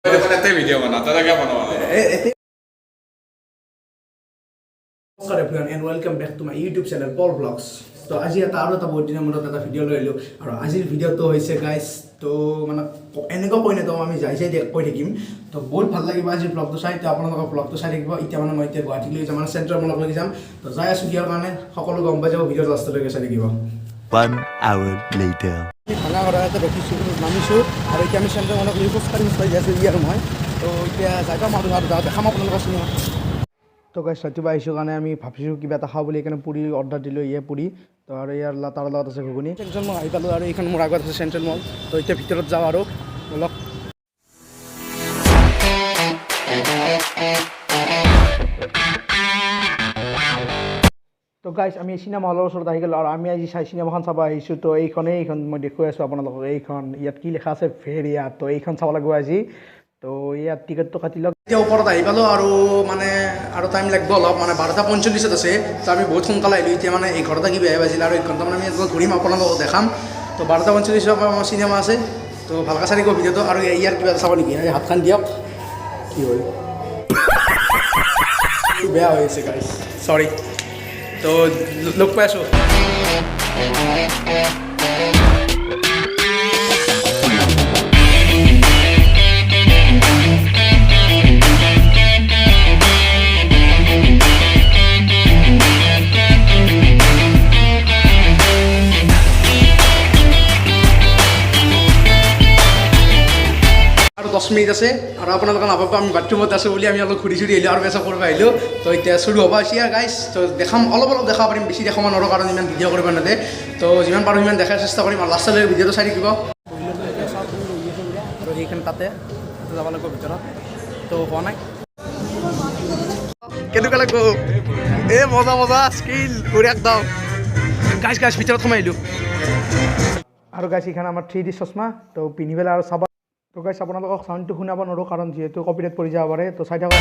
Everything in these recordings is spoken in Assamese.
এতে ভিডিও বানা, তাৰা বনাবা। নমস্কাৰ everyone and welcome back to my YouTube channel Paul blogs. তো আজি এটা আৰু এটা বহুত দিনৰ মূৰত এটা ভিডিঅ' লৈ আহিলোঁ আৰু আজিৰ ভিডিঅ'টো হৈছে গাইজ, তো মানে এনেকুৱা কৈ নাথাকোঁ, আমি যাই যাই কৈ থাকিম। তো বহুত ভাল লাগিব আজিৰ ব্লগটো চাই। তো আপোনালোকৰ ব্লগটো চাই থাকিব। এতিয়া মানে মই এতিয়া গুৱাহাটীলৈ যাম, মানে চেণ্ট্ৰেল মললৈ যাম। তো যাই আছোঁ কিহৰ কাৰণে সকলো গম পাই যাব, ভিডিঅ' লাষ্টলৈকে চাই থাকিব। One hour later. আমি ভাঙা ঘৰৰ ইয়াতে ৰখিছোঁ, নামিছোঁ আৰু এতিয়া আমি চেণ্ট্ৰেল মলক লৈ খোজকাঢ়ি খোজকাঢ়ি যাই আছোঁ ই আৰু মই। তো এতিয়া যাই পাম আৰু আৰু দেখাম আপোনালোকৰ চিনেমা। তো গাইছ, ৰাতিপুৱা আহিছোঁ কাৰণে আমি ভাবিছোঁ কিবা এটা খাওঁ বুলি, সেইকাৰণে পুৰি অৰ্ডাৰ দিলোঁ, ইয়ে পুৰি। তো আৰু ইয়াৰ তাৰ লগত আছে ঘুগুনি। চেণ্ট্ৰেল মল আহি পালোঁ আৰু এইখন মোৰ আগত আছে চেণ্ট্ৰেল মল। তো এতিয়া ভিতৰত যাওঁ আৰু অলপ। তো গাইছ, আমি চিনেমা হলৰ ওচৰত আহি গ'লোঁ আৰু আমি আজি চাই চিনেমাখন চাব আহিছোঁ। তো এইখনেই, এইখন মই দেখুৱাই আছোঁ আপোনালোকক। এইখন ইয়াত কি লিখা আছে? ভেৰিয়া। তো এইখন চাব লাগিব আজি। তো ইয়াত টিকেটটো কাটি লওক। এতিয়া ওপৰত আহি পালোঁ আৰু মানে আৰু টাইম লাগিব অলপ, মানে 12টা 45ত আছে। তো আমি বহুত সোনকালে আহিলোঁ। এতিয়া মানে 11টা কিবাহে বাজিল আৰু 1 ঘণ্টা মানে আমি ইয়াত ঘূৰিম, আপোনালোকক দেখাম। তো 12টা 45ৰ পৰা আমাৰ চিনেমা আছে। তো ভালকৈ চাই থাকিব ভিডিঅ'টো। আৰু ইয়াৰ কিবা এটা চাব নেকি? এই হাতখন দিয়ক। কি হ'ল? বেয়া হৈ আছে গাইছ, চৰি। তো লগ পাই আছোঁ। আৰু 10 মিনিট আছে আৰু আপোনালোকে নাভাবিব আমি বাথৰুমত আছোঁ বুলি। আমি অলপ ঘূৰি চুৰি আহিলোঁ আৰু পেচাব কৰিব আহিলোঁ। তো এতিয়া চুৰু হ'ব হৈছে আৰু গাইছ। তো দেখাম, অলপ অলপ দেখাব পাৰিম, বেছি দেখাব নোৱাৰোঁ কাৰণ ইমান ভিডিঅ' কৰিব নেদে। তো যিমান পাৰোঁ সিমান দেখাৰ চেষ্টা কৰিম আৰু লাষ্টলৈ ভিডিঅ'টো চাই থাকিব। আৰু সেইখন তাতে যাব লাগিব ভিতৰত, তো হোৱা নাই। কেনেকুৱা লাগিব? এ মজা মজা স্কিল কৰি একদম। গাইছ গাইছ, ভিতৰত সোমাই আহিলোঁ আৰু গাইছ, এইখন আমাৰ 3D চশমা। তো পিন্ধি পেলাই আৰু চাব। তো গাইছ, আপোনালোকক চাউণ্ডটো শুনাব নোৱাৰোঁ কাৰণ যিহেতু কপিৰাইট পৰি যাব পাৰে। তো চাই থাকক।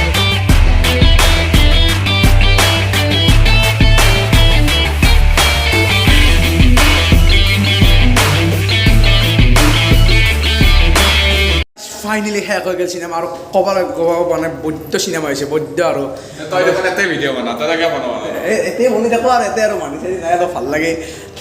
ফাইনেলি শেষ হৈ গ'ল চিনেমা আৰু ক'ব লাগিব মানে বৈদ্য চিনেমা হৈছে, বৈদ্য আৰু। তই দেখোন এতে ভিডিও বানা, তাৰা বনাবা। এতিয়া বনি থাকোঁ আৰু এতিয়া আৰু মানুহ চানুহ নাই, অলপ ভাল লাগে।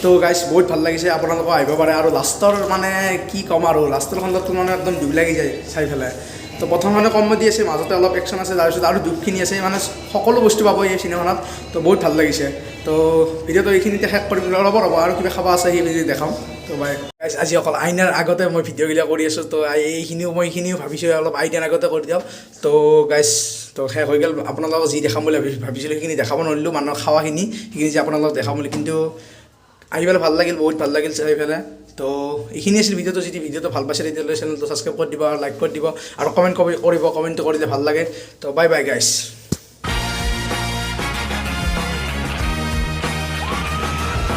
তো গাইছ, বহুত ভাল লাগিছে, আপোনালোকো আহিব পাৰে। আৰু লাষ্টৰ মানে কি ক'ম আৰু, লাষ্টৰ খণ্ডটো মানে একদম দুখ লাগি যায় চাই পেলাই। তো প্ৰথম মানে কমেডি আছে, মাজতে অলপ একশ্যন আছে, তাৰপিছত আৰু দুখখিনি আছে, মানে সকলো বস্তু পাব এই চিনেমাখনত। তো বহুত ভাল লাগিছে। তো ভিডিঅ'টো এইখিনিতে শেষ কৰিম। ৰ'ব ৰ'ব, আৰু কিবা খাব আছে, সেই দেখাম। তো বাই গাইছ। আজি অকল আইনাৰ আগতে মই ভিডিঅ'গিলা কৰি আছোঁ। তো এইখিনিও মই এইখিনিও ভাবিছোঁ অলপ আইনাৰ আগতে কৰি দিয়ক। তো গাইছ, তো শেষ হৈ গ'ল। আপোনালোকক যি দেখাম বুলি ভাবিছিলোঁ সেইখিনি দেখাব নোৱাৰিলোঁ, মানুহৰ খাৱাখিনি সেইখিনি যে আপোনালোকক দেখাম বুলি। কিন্তু আহি পেলাই ভাল লাগিল, বহুত ভাল লাগিল চাই পেলাই। তো এইখিনি আছিল ভিডিঅ'টো। যদি ভিডিঅ'টো ভাল পাইছে, তেতিয়াহ'লে চেনেলটো ছাবস্ক্ৰাইব কৰি দিব আৰু লাইক কৰি দিব আৰু কমেণ্ট কৰিব। কমেণ্টটো কৰিলে ভাল লাগে। তো বাই বাই গাইছ।